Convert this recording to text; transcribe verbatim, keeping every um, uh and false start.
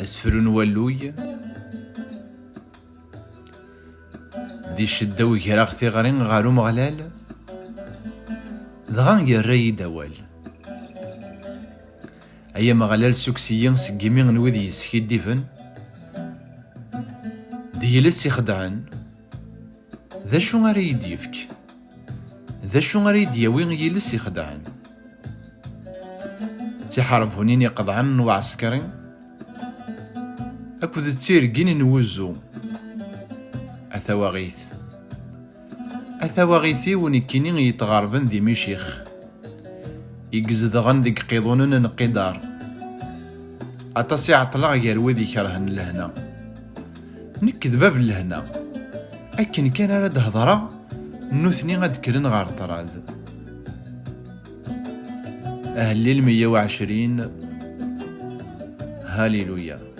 Asefru n walluy. Di ccedda-w greɣ tiɣri ɣer Umeɣlal, dɣa yerra-yi-d awal. Ay Ameɣlal, ssukkes-iyi seg yimi n wid yeskiddiben, d yiles ixedɛen. D acu ara yi-d-yefk? D acu ara yi-d-yawi yiles ixedɛen? D tiḥerbunin iqeḍɛen n uɛeskri akked d tirgin n wuzzu. A tawaɣit, a tawaɣit-iw nekkini yetɣerben di Micix, i izedɣen deg iqiḍunen n Qidar. Aṭas i ɛeṭṭleɣ gar wid ikerhen lehna. Nekk d bab n lehna. Akken kan ara d-hedreɣ, nutni ad d-kkren ɣer ṭṭrad. Ahellil meyya u ɛecrin. Haliluya.